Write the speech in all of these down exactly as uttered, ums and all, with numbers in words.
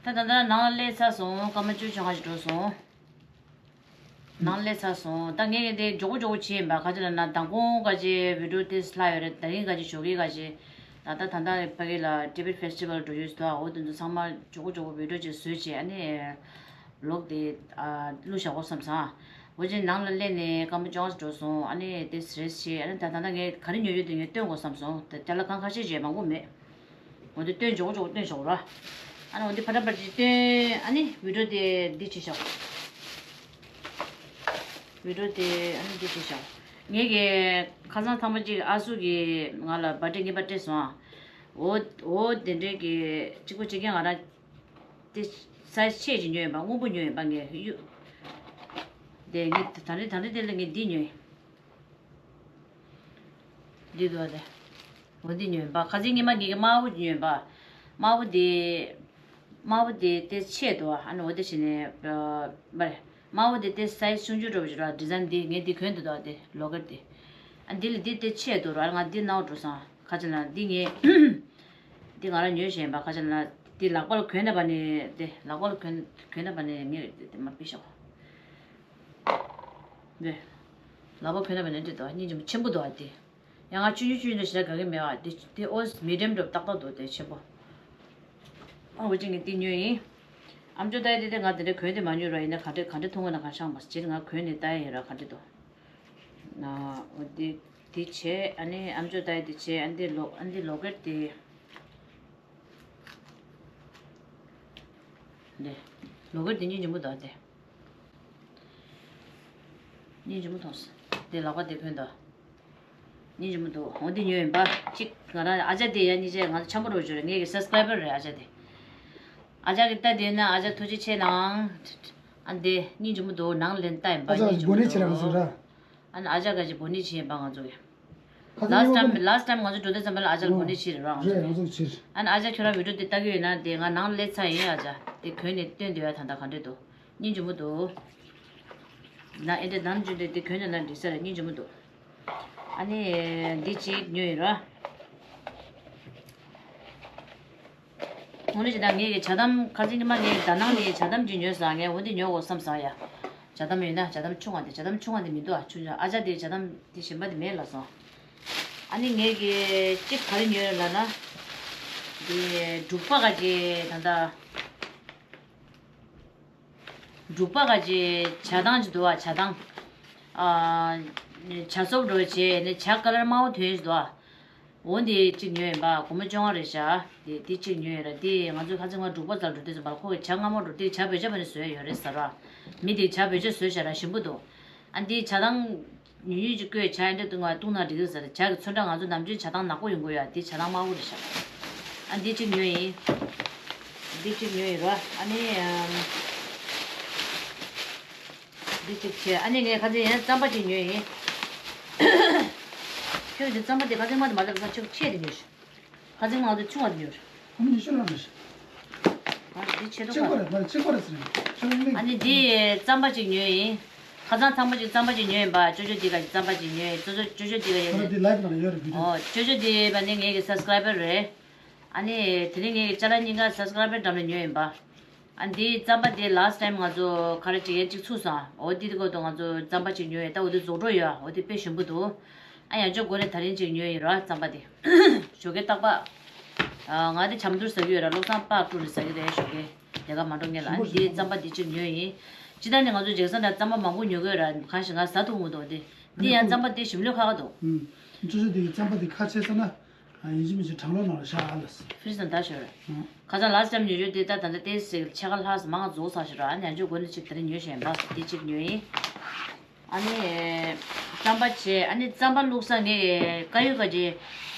ད་ད་ལྟ་ནང་ལ་སླེབས་ཚར་སོང་། སྐར་མ་བཅུ་བཅོ་ལྔ་ཞིག་འགྲོ་སོང་། ནང་ལ་སླེབས་ཚར་སོང་། ད་ངས་དེ་མགྱོགས་པོ་མགྱོགས་པོ་བྱས་ཡིན་པ། ག་ཅི་ལབ་ན་མདང་དགོང་ག་ཅི་བི་ཌིའོ་དེ་ལྷག་ཡོད་རེད། དེ་རིང་ག་ཅི་ཞོགས་ཀས་ག་ཅི། ད་ལྟ་ད་ལྟ་ཕ་གི་ལ་ཊི་བེཊ་ཕེ་སི་ཊི་བལ་འགྲོ་ཡོད་ཟེར་དུས། འོ་དེ་ཚོ་ཚང་མ་མགྱོགས་པོ་མགྱོགས་པོ་བི་ཌིའོ་ཅིག་བཟོས་བྱས། ཨ་ནི་ལོག་དེ་ཨ་བླུགས་བཞག་གོ་བསམ་སོང་། འོ་ཅི་ནང་ལ་སླེབས་ནས་སྐར་མ་བཅོ་ལྔ་འགྲོ་སོང་། ཨ་ནི་དེ་རེས་བྱས། ཨ་ནི་ད་ད་ལྟ་ངས་ག་རེ་ཉོས་ཡོད་དེ་ངས་སྟོན་དགོས་བསམ་སོང་། དེ་ཅ་ལག་གང་ཁ་ཤས་ཅིག་མང་པོ་མེད། འོ་དེ་སྟོན་ཆོག་ཆོག་སྟོན་ཆོག་ར། ཨ་ནི་འོ་དེ་ཕ་ཏྲ་པ་ཅིག་སྟོན། ཨ་ནི་བི་ཌིའོ་དེ་འདི་བྱས་བཞག་བི་ཌིའོ་དེ་ཨ་ནི་འདི་བྱས་བཞག་ངས་ཀྱི་ཁ་སང་ཐེངས་མ་གཅིག་ཨ་སུ་གིས་ང་ལ་བར་ཌེ་ངེས་པར་སྤྲད་སོང་ཨ། འོ་འོ་དེ་འདྲའི་གི་གཅིག་པོ་གཅིག་རྐྱང་ང་རང་དེ་སའི་ཛི་ཆེ་ཅིག་ཉོས་ཡིན་པ། སྔོན་པོ་ཉོས་ཡིན་པ། ངས་གཡུ་དེ་ངས་ད་རེས་ད་རེས་དེ་ལ་ངས་འདི་ཉོས་ཡིན། འདི་འདུག་སྟེ། འོ་འདི་ཉོས་པ། ཁ་སང་ཉི་མ་ངེད་ཀྱི་དམར་པོ་ཉོས་པ། དམར་པོ་དེ། དམར་པོ་དེ་དེ་ཆེ་འདུག་ཨ་ནི་འོ་དེ་བྱས་ནས། ཨ། མར། དམར་པོ་དེ་དེ་སའི་ཛི་ཆུང་ཆུང་འདྲ་པོ་ཞིག་ར། ཌི་ཛའིན་འདི་ངས་འདི་གོན་འདུག་སྟེ། ལོ་ཀེཊ་དེ། ཨ་འདི་ལས་འདི་དེ་ཆེ་འདུག་ར། ང་འདི་ནང་འགྲོ་སོང་། ཁ་ཅིག་ལ་འདི་ངས་འདི་ང་རང་ཉོས་བཞིན་པ། ཁ་ཅིག་ལ་འདི་ལག་པ་ལ་གོན་ན་པ་ནི་དེ། ལག་པ་ལ་གོན་གོན་ན་པ་ནི་ངས་དེ་མ་པི་ཤོག་འདི། ལག་པ་གོན་ན་པ་ནི་འདི་འདུག་སྙིང་རྗེ་མོ་ཆེན་པོ་འདུག་ཨ་འདི། ཡང་ང་ཆུང་ཆུང་ཆུང་ཆུང་ཞེ་དྲག་དགའ་གི་མེད་པ། འདི་འདི་ཨོ་མི་ཌི་ཡམ་འདྲ་པོ་ཏག་ཏག་འདུག་དེ་ཆེན་པོ། ཨ་འོ་ཅིག་ངས་འདི་ཉོས་ཡིན། ཨ་མཆོག་ལྟ་ཡ་དེ་དེ་ང་དེ་འདྲ་གོན་དེ་མ་མྱོང་ར། ཡིན་ན་ག་འདྲ་ག་འདྲ་མཐོང་གི་ན་ག་ཤང་བ་ཅིག་ང་གོན་ནས་ལྟ་ཡ་ཡིན་ར། ག་འདྲ་འདུག་ཨ་འོ་འདི་འདི་བྱས། ཨ་ནི་ཨ་མཆོག་ལྟ་ཡ་དེ་བྱས། ཨ་འདི་ལོ་ཨ་འདི་ལོ་ཀེཊ་དེ། འདི་ལོ་ཀེཊ་དེ་སྙིང་རྗེ་མོ་འདུག་དེ། སྙིང་རྗེ་མོ་མཐོང་སོང་། དེ་ལག་པ་དེ་གོན་དང་། སྙིང་རྗེ་མོ་འདུག་འོ་འདི་ཉོས་ཡིན་པ། གཅིག་ང་རང་ཨ་ཅག་དེ་ཡ་གཉིས་ཆ་ང་ཚོ་འཆམ་པོ་འགྲོ་བཅུག་རེད། ངེད་ཀྱི་སབ་སི་ཀ་རའི་བར་རེད་ཨ་ཅག་དེ། ཨ་ཅག་གི་ལྟ་དེ་ན་ཨ་ཅག་ཐུགས་རྗེ་ཆེ་གནང་། ཨ་འདི་སྙིང་རྗེ་མོ་འདུག་ནང་ལེན་ལྟ་ཡིན་པ། ཨ་ཅག་སྙིང་རྗེ་མོ་འདུག་སྦོ་ནི་བྱེད་ར་ང་ཚོ་ར། ཨ་ནི་ཨ་ཅག་ག་ཅིག་སྦོ་ནི་བྱེད་ཡིན་པ་ང་ཚོ་གི། ཁ་ཚ་ལཱ་སི་ཊི་ཡིན་པ། ཊའིམ་ལཱ་སི་ཊའིམ་ང་ཚོ་འགྲོ་དུས་ཙམ་པ་ལ་ཨ་ཅག་ལ་སྦོ་ནི་བྱེད་རེད་ར་ང་ཚོ་གི། རེད་ང་ཚོ་གི་བྱེད། ཨ་ནི་ཨ་ཅག་ཁྱོད་རང་བི་ཌིའོ་དེ་ལྟ་གི་ཡོད་ན་དེ་ང་ནང་སླེབས་ཚར་ཡིན། ཨ་ཅག་དེ་གོན་ནས་སྟོན་འདོད་ཡ། ད་ལྟ་ག་འདྲ་འདུག་སྙིང་རྗེ་མོ་འདུག་ན་ཨེ་འདྲ་ནམ་རྒྱུན་དེ་དེ་གོན་ནས་ན་འགྲིག་ས་རེད། སྙིང་རྗེ་མོ་འདུག་ཨ་ནི་འདི་གཅིག་ཉོས་ཡིན་ར། དངོས་གནས་བྱས་ན་ངེད་ཀྱི་ཇ་དམ། ཁ་སང་ཉི་མ་ངས་ད་ནང་ནས་ཇ་དམ་གཅིག་ཉོས་སོང་། ངས་འོ་འདི་ཉོ་དགོས་བསམ་སོང་ཡ། ཇ་དམ་ཡོད་ན། ཇ་དམ་ཆུང་བ་དེ། ཇ་དམ་ཆུང་བ་དེ་མི་འདུག་ཨ། ཆུང་ཆུང་ཨ་ཅག་དེ་ཇ་དམ་དེ་གཞན་པ་དེ་མེད་ལབ་སོང་། ཨ་ནི་ངེད་ཀྱིས་གཅིག་ག་རེ་ཉོས་ལབ་ན། དེ་འབྲུག་པ་ག་ཅིག་ད་ལྟ། འབྲུག་པ་ག་ཅིག་ཇ་ཐང་ཅིག་འདུག་ཨ། ཇ་ཐང་། ཨ། ཇ་སོབ་འདྲ་བྱས་ནས་ཇ་ཀ་ལར་དམར་པོ་ཐོན་ཅིག་འདུག་ཨ། འོ་འདི་གཅིག་ཉོས་ཡིན་པ། སྒོར་མོ་བཅོ་ལྔ་རེད་ཤག་དེ་དེ་གཅིག་ཉོས་ཡིན་ར། དེ་ང་ཚོས་ཁ་སང་ང་འབྲུག་པ་རྩར་འགྲོ་དུས་ཙམ་པ་ལ་ཁོ་གིས་ཇ་མངར་མོ་འདྲ་པོ་དེ་ཇ་བོད་ཇ་བ་ནས་བཟོས་ཡོད་རེད་ཟེར་ར། མི་དེས་ཇ་བོད་ཇ་བཟོས་ཤག་ར། ཞིམ་པོ་འདུག་ཨ་འདི་ཇ་ཐང་ཉུང་ཉུང་ཅིག་བསྐོལ། ཇ་འདྲ་བཏུང་བ་བཏུང་ན་འགྲིག་གི་ཟེར། ཇ་གི་ཚོན་ཁྲ་ང་ཚོ་ནམ་རྒྱུན་ཇ་ཐང་ནག་པོ་ཡོང་གི་ཡོད། འདི་ཇ་ཐང་དམར་པོ་རེད་ཤག་ཨ་འདི་གཅིག་ཉོས་ཡིན། འདི་གཅིག་ཉོས་ཡིན་ར། ཨ་ནི་ཨམ། འདི་གཅིག་བྱས། ཨ་ནི་ངས་ཁ་སང་ཡང་རྩམ་པ་གཅིག་ཉོས་ཡིན། ཁྱོད་འདི་རྩམ་པ་འདི་ཁ་སང་མ་དེ་མ་རེད་ལ་ཁྱོད་ཆེ་དེ་ཉོས་ཤག་ཁ་སང་ང་ཚོ་ཆུང་བ་དེ་ཉོས་རེད། ཁོ་མོ་ཉི་ཤུ་ལོན་རེད། ཨ་འདི་ཆེ་ཏོ་གཅིག་པ་རེད། མ་རེད། གཅིག་པ་རེད་ཟེར་ནས་ཁྱོད་མིག་ཨ་ནི་འདི་རྩམ་པ་གཅིག་ཉོས་ཡིན། ཁ་སང་ཚང་མ་གཅིག་རྩམ་པ་གཅིག་ཉོས་ཡིན་པ། ཅོ་ཅོ་འདི་ག་རྩམ་པ་གཅིག་ཉོས་ཡིན། ཅོ་ཅོ་ཅོ་ཅོ་འདི་ག་ཡོད་ཁོ་ར་རེད། འདི་ལའིབ་ནང་ཡོད་རེད་བི་ཌིའོ། ཨོ་ཅོ་ཅོ་འདི་བ་ནི་ངེད་ཀྱི་སབ་སི་ཀ་རའི་བར་རེད། ཨ་ནི་དེ་རིང་ངེད་ཀྱི་ཅ་ལག་གཉིས་ཀ་སབ་སི་ཀ་རའི་བར་འགྲམ་ནས་ཉོས་ཡིན་པ། ཨ་འདི་རྩམ་པ་དེ་ལཱ་སི་ཊི་ཊའིམ་ང་ཚོ་ག་རེ་ཅིག་ཡན་ཅིག་ཚུགས་སོང་། འོ་འདི་དེ་སྐོར་དུ་ང་ཚོ་རྩམ་པ་ཅིག་ཉོས་ཡོད། ད་འོ་འདི་རྫོགས་འགྲོ་ཡོད། འོ་འདི་དཔེ་ཞིམ་པོ་འདུག་ཨ་ཡང་ཅོ་གོ་ནས་ད་རིང་ཅིག་ཉོས་ཡིན་ར་རྩམ་པ་དེ། ཞོགས་ཀས་རྟག་པར། ཨ་ང་དེ་ཇ་མདོར་ཟ་གི་ཡོད་ར། བློ་བཟང་པགས་བཀྲུ་ནས་ཟ་གི་རེད་ཞོགས་ཀས་ལས་ཀ་མ་འགྲོ་སྔོན་ལ། ཨ་འདི་རྩམ་པ་འདི་ཅིག་ཉོས་ཡིན། ཅི་ད་ནི་ང་ཚོ་ཇེག་སན་ལ་རྩམ་པ་མང་པོ་ཉོ་གི་ཡོད་ར། གང་ཞིག་ང་ཟ་ཐུབ་མི་འདུག་དེ། འདི་ཡང་རྩམ་པ་དེ་ཞིམ་ལོས་ཁ་ཁ་འདུག་ཨུམ། ཅོ་ཅོ་འདི་གི་རྩམ་པ་དེ་ཁ་ཕྱེ་ཚར་ན། ཨ་ཡིན་གཅིག་མིན་གཅིག་གྲང་ལོག་ནང་ལ་བཞག་ཨ་ལ། ཕི་རིཇ་ནང་ད་ཞོར། ཨ། ཁ་སང་ལཱ་སི་ཊི་ཊའིམ་ཉོས་ཡོད་དེ། ད་ད་ལྟ་ཏོག་ཙམ་ཕྱེད་ཀ་ལྷག་ཙམ་མང་རྫོགས་ཚར་ཞོར། ཨ་ནི་ཡང་ཅོ་གོ་ནས་ཅིག་དེ་རིང་ཉོས་བཞིན་པ་དེ་ཅིག་ཉོས་ཡིན། ཨ་ནི་རྩམ་པ་བྱས། ཨ་ནི་རྩམ་པ་བླུགས་ས་ངས་དཀར་ཡོལ་ག་ཅི།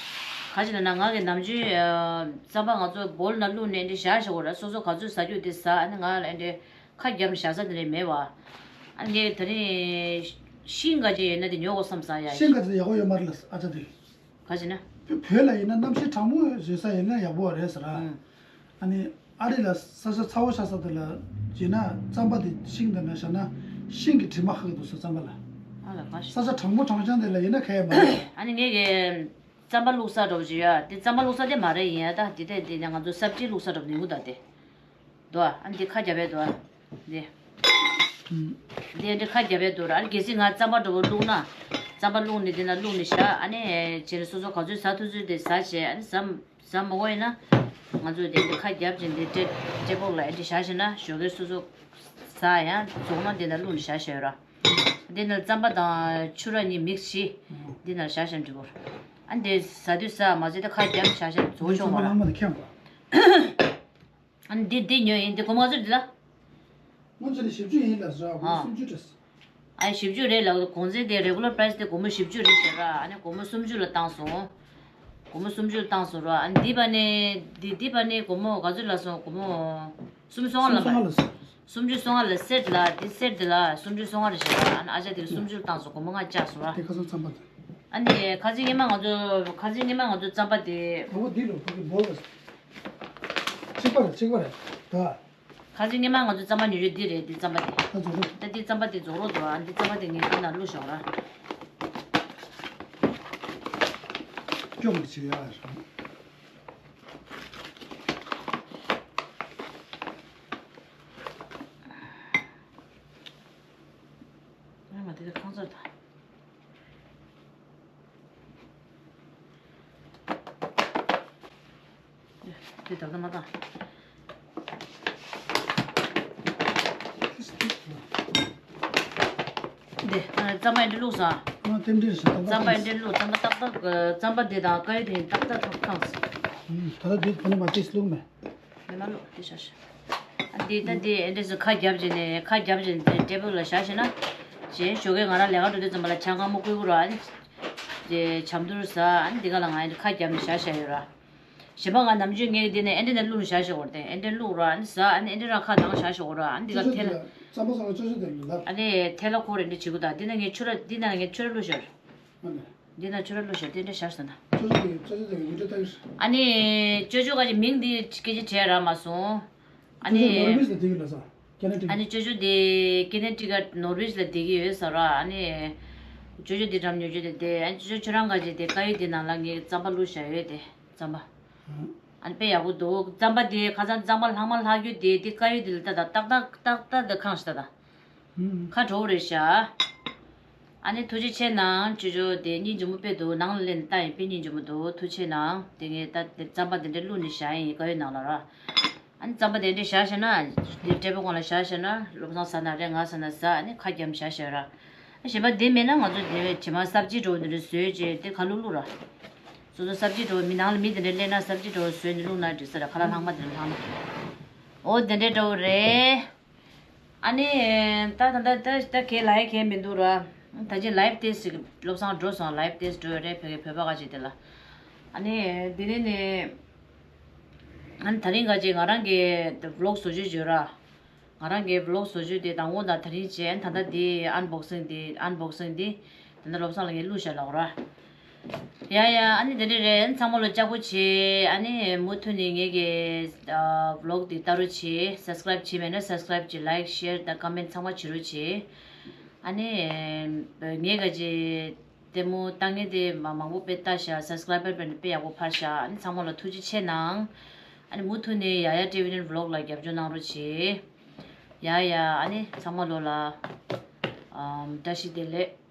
ག་ཅི་ལབ་ན་ང་གི་ནམ་རྒྱུན་རྩམ་པ་ང་ཚོ་བོལ་ནང་བླུགས་ནས་འདི་བཞག་བཞག་གོ་ར། སོ་སོ་ག་ཚོད་ཟ་རྒྱུ་དེ་ཟ། ཨ་ནི་ང་ལ་འདི་ཁ་བརྒྱབ་ནས་བཞག་ས་དེ་འདྲ་མེད་པ། ཨ་ནི་ངས་དེ་རིང་ཤིང་ག་ཅི་ཡོད་ན་དེ་ཉོ་དགོས་བསམ་ས་ཡ། ཤིང་ག་ཅི་ཡག་པོ་ཡོད་མ་རེད་ལ་ཨ་ཅག་དེ། ག་ཅི་ན། བོད་ལ་ཡིན་ན་གནམ་གཤིས་གྲང་མོ་བཟོས་ས་ཡིན་ན་ཡག་པོ་རེད་ཟེར་ར། ཨ་ནི་ཨ་རི་ལ་ས་ཆ་ཚ་བོ་ཆགས་ས་དེ་ལ་ཡིན་ན་རྩམ་པ་དེ་ཤིང་དེ་ནས་བཞག་ན་ཤིང་གི་དྲི་མ་ཧ་གི་འདུག་ཟེར་རྩམ་པ་ལ། ཨ་ལ་ག་ཤི། ས་ཆ་གྲང་མོ་གྲང་རྐྱང་དེ་ལ་ཡིན་ན་ག་ཡེ་མ་རེད། ཨ་ནི་ངས་གི་རྩམ་པ་བླུགས་ས་འདྲ་པོ་ཅིག་ཡོད། དེ་རྩམ་པ་བླུགས་ས་དེ་མ་རེད། ཡིན་ཡ་ད་དེ་དེ་དེ་ནས་ང་ཚོ་སབ་ཇི་བླུགས་ས་འདྲ་པོ་ཉོ་གི་འདུག་དེ། འདུག་ཨ་འདི་ཁ་རྒྱབ་པའི་འདུག་འདི། འདི་འདི་ཁ་རྒྱབ་པའི་འདུག་ཨ་གལ་སྲིད་ང་རྩམ་པ་འགྲོ་བོ་བླུགས་ན། རྩམ་པ་བླུགས་ནས་འདི་ན་བླུགས་ནས་བཞག་ཨ་ནི་བྱས་ནས་སོ་སོ་ག་ཚོད་ཟ་ཐུབ་ཚོད་དེ་ཟ་བྱས། ཨ་ནི་ཟ་ཟ་མ་དགོས་ཡིན་ན། ང་ཚོས་འདི་འདི་ཁ་རྒྱབ་ཅིང་འདི་ཊེབ་ཊེབ་ལོག་ལ་ཨེ་འདི་བཞག་བྱས་ན་ཞོགས་ཀས་སོ་སོ་ཟ་ཡང་རྫོགས་ན་འདི་ན་བླུགས་ནས་བཞག་བྱས་ཡོད་ར། འདི་ན་རྩམ་པ་དང་ཕྱུར་ར་གཉིས་མིག་སི་བྱས། འདི་ན་བཞག་བྱས་འགྲིག་གོ་ཨ་འདི་ཟ་དུས་ཟ་མ་ཟོས་ད་ཁ་རྒྱབ་བཞག་བྱས་རྫོགས་ཆོག་མ་ར། ཨ་ནི་འདི་འདི་ཉོས་ཡིན་འདི་སྒོར་མོ་ག་ཚོད་འདི་ལ། སྔོན་ཆད་ནས་བཞི་བཅུ་ཡིན་ལ་ཟེར་བ་སྒོར་མོ་ཨ། སུམ་ཅུ་སྤྲད། ཨ་བཞི་བཅུ་རེད་ལ་གོང་ཚད་དེ་regular price་དེ་སྒོར་མོ་བཞི་བཅུ་རེད་ཟེར་ར། ཨ་ནི་སྒོར་མོ་སུམ་ཅུ་ལ་བཏང་སོང་། སྒོར་མོ་སུམ་ཅུ་ལ་བཏང་སོང་ར། ཨ་ནི་འདི་པ་ནས་འདི་འདི་པ་ནས་སྒོར་མོ་ག་ཚོད་ལ་སོང་སྒོར་མོ་སུམ་ཅུ་སོ་ལྔ་ལ་མ་རེད། སུམ་ཅུ་སོ་ལྔ་ལ་སེཊ་ལ་འདི་སེཊ་འདི་ལ་སུམ་ཅུ་སོ་ལྔ་རེད་ཟེར་ར། ཨ་ནི་ཨ་ཅག་དེ་གིས་སུམ་ཅུ་ལ་བཏང་སོང་སྒོར་མོ་ལྔ་བཅག་སོང་ར། དེ་ཁ་སང་རྩམ་པ་དེ། ཨ་ནི་ཁ་སང་སྔོན་མ་ང་ཚོ་ཁ་སང་སྔོན་མ་ང་ཚོ་རྩམ་པ་དེ། ཨ་བོ་འདི་ལོ་ཁོ་གི་འབོལ་བ། གཅིག་པ་རེད་གཅིག་པ་རེད་ད། ཁ་སང་སྔོན་མ་ང་ཚོ་རྩམ་པ་ཉོ་རྒྱུ་འདི་རེད། འདི་རྩམ་པ་དེ། ད་རྫོགས་རོགས། ད་འདི་རྩམ་པ་དེ་རྫོགས་རོགས་འདུག་ཨ་འདི་རྩམ་པ་དེ་ངས་འདི་ན་བླུགས་ཞོག་ར། སྐྱོ་མ་བྱེད་ཡ་ར། ང་འདི་ཁང་ཚོར་ད། དེ་ད་ལྟ་མ་བཏང་། དེ་རྩམ་པ་འདི་བླུགས་སོང་། ང་རྩམ་འདི་རེད་ཟེར་རྩམ་པ་རྩམ་པ་འདི་བླུགས་རྩམ་པ་ཏག་ཏག་རྩམ་པ་འདི་དང་དཀར་ཡོལ་དེ་ཏག་ཏག་ཐོག་ཁང་། ད་ལྟ་འདི་ཁོ་ནས་མ་ཏིས་བླུགས་མེད། མེ་མ་བླུགས་འདི་བཞག་ཤག་ཨ་འདི་ད་འདི་ཨེ་འདྲས་སུ་ཁ་རྒྱབ་བྱས་ནས་ཁ་རྒྱབ་བྱས་ནས་ཊེ་བལ་ལ་བཞག་ཤེ་ན། རྗེས་ཞོགས་ཀས་ང་རང་ལས་ཀ་འགྲོ་དུས་ཙམ་པ་ལ་ཆང་ཁང་མོ་བསྐོལ་གི་ར། ཨ་ནི། རྗེས་ཆམ་དུར་ཟ་ཨ་ནི་འདི་ག་ལ་ང་ཨེ་འདྲས་ཁ་རྒྱབ་ནས་བཞག་བཞག་ཡོད་ར། གཞན་པ་ང་ནམ་རྒྱུན་ངས་འདི་ནས་ཨེ་འདྲས་ནས་བླུགས་ནས་བཞག་བཞག་གོ་ར་དེ་ཨེ་འདྲས་བླུགས་ར་ཨ་ནི་ཟ་ཨ་ནི་ཨེ་འདྲས་རང་ཁ་ནང་བཞག་བཞག་གོ་ར་ཨ་ནི་འདི་ག་ཐལ། རྩམ་པ་ཚང་མ་ཅོ་ཅོ་དེ་ལ། ཨ་ནི་ཐལ་ལ་ཁོ་རེ་འདྲས་བྱེད་གོ་ད་འདི་ན་ངས་ཆུ་ར་འདི་ན་ངས་ཆུ་ར་བླུགས་བཞག་ཨ་ནི། འདི་ན་ཆུ་ར་བླུགས་ཤོག་དེ་འདྲ་བཞག་སོང་ན། ཅོ་ཅོ་དེ་ཅོ་ཅོ་དེ་ཡུ་ཊུབ་ལྟ་གི་རེད། ཨ་ནི་ཅོ་ཅོ་ག་ཅིག་མིང་འདི་སྐད་ཆ་དྲིས་རག་མ་སོང་། ཨ་ཅོ་ཅོ་ནོར་ཝེ་ལ་བསྡད་ཀྱི་ལ་ས། ཁེ་ན་ཌ། ཨ་ནི་ཅོ་ཅོ་དེ་ཁེ་ན་ཌ་ག་ནོར་ཝེ་ལ་བསྡད་ཀྱི་ཡོད་ས་ར་ཨ་ནི། ཅོ་ཅོ་དེ་འགྲམ་ཉོ་ཅོ་དེ་དེ་ཨ་ནི་ཅོ་ཅོ་ཁྱོད་རང་ག་ཅིག་དེ་དཀར་ཡོལ་དེ་ནང་ལ་ངས་རྩམ་པ་བླུགས་བཞག་ཡོད་དེ་རྩམ་པ། ཨ་ནི་དཔེ་ཡག་པོ་འདུག་རྩམ་པ་དེ་ཁ་སང་རྩམ་པ་ལྷག་མ་ལྷག་རྒྱུ་དེ་དེ་དཀར་ཡོལ་དེ་ལ་ལྟ་ད་ཏག་ཏག་ཏག་ཏག་དེ་ཁེངས་ཤག་ད་ད། ཁ་དྲོ་བོ་རེད་ཤག་ཨ་ནི་ཐུགས་རྗེ་ཆེ་གནང་ཅོ་ཅོ་དེ་སྙིང་རྗེ་མོ་དཔེ་འདུག་ནང་ལ་སླེབས་ནས་ལྟ་ཡིན་དཔེ་སྙིང་རྗེ་མོ་འདུག་ཐུགས་རྗེ་ཆེ་གནང་དེ་ངས་ད་དེ་རྩམ་པ་དེ་འདྲ་བླུགས་ནས་བཞག་ཡིན་དཀར་ཡོལ་ནང་ལ་ར། ཨ་ནི་རྩམ་པ་དེ་འདྲ་བཞག་བཞག་ན་དེ་ཊེ་བལ་གོང་ལ་བཞག་བཞག་ན་བློ་བཟང་ཟ་ན་རེད་ང་ཟ་ན་ཟ་ཨ་ནི་ཁ་རྒྱབ་བཞག་བཞག་ར། ཨ་གཞན་པ་དེ་མེད་ན་ང་ཚོ་དེ་བས་ཇེ་མང་སབ་ཇི་འགྲོ་བ་འདི་འདྲ་བཟོས་རྗེས་དེ་ཁ་བླུགས་བླུགས་ར། སོ་སོ་སབ་ཇི་འགྲོ་བ་མི་ནང་ལ་མི་དེ་འདྲ་སླེབས་ན་སབ་ཇི་འགྲོ་བ་བཟོས་ནས་བླུགས་ན་འགྲིག་ས་ར་ཁ་ལག་ལྷག་མ་དེ་འདྲ་ལྷག་ན། འོ་དེ་འདྲ་འདྲ་བོ་རེད། ཨ་ནི། ད་ད་ད་ད་ད་གའི་ལའིབ་གའི་མི་འདུག་ར། ད་ཅི་ལའིབ་ཏེས་ཞིག་བློ་བཟང་འགྲོ་སོང་ལའིབ་ཏེས་འགྲོ་རེད་བོད་ཀྱི་བོད་པ་ག་ཅིག་དེ་ལ། ཨ་ནི་དེ་ནས་ནི། ཨ་ནི་ད་རིང་ག་ཅིག་ང་རང་གི་བི་ལོག་བཟོ་བཅོས་བྱོས་ར། ང་རང་གི་བི་ལོག་བཟོ་བཅོས་དེ་དང་པོ་དང་ད་རིང་བྱས་ད་ལྟ་དེ་ཨན་བོག་སིང་དེ་ཨན་བོག་སིང་དེ། དེ་འདྲ་བློ་བཟང་ལ་ངས་བླུགས་བཞག་ལབ་ར། ཡ་ཡ་ཨ་ནི་དེ་འདྲ་རེད་ཚང་མ་ལ་ལྕགས་པོ་བྱེད་ཨ་ནི་མུ་མཐུད་ནས་ངེད་ཀྱི་ཨ་བི་ལོག་དེ་ལྟ་རོགས་བྱེད་སབ་སི་ཀ་རའིབ་བྱེད་མེད་ན་སབ་སི་ཀ་རའིབ་བྱེད་ལའིག་ཤེར་དང་ཀོ་མེན་ཚང་མ་བྱེད་རོགས་བྱེད། ཨ་ནི་ངས་ག་ཅི་ལྟད་མོ་ལྟ་མཁན་དེ་མ་མང་པོ་དཔེ་ལྟ་ཤག་སབ་སི་ཀ་རའིབ་བར་ནས་དཔེ་ཡག་པོ་འཕར་ཤག་ཨ་ནི་ཚང་མ་ལ་ཐུགས་རྗེ་ཆེ་གནང་། ཨ་ནི་མུ་མཐུད་ནས་ཡ་ཡ་ཊི་བི་ནན་བི་ལོག་ལ་རྒྱབ་སྐྱོར་གནང་རོགས་བྱེད། ཡ་ཡ་ཨ་ནི་ཚང་མ་ལོ་ལ་ཨམ་བཀྲ་ཤིས་བདེ་ལེགས།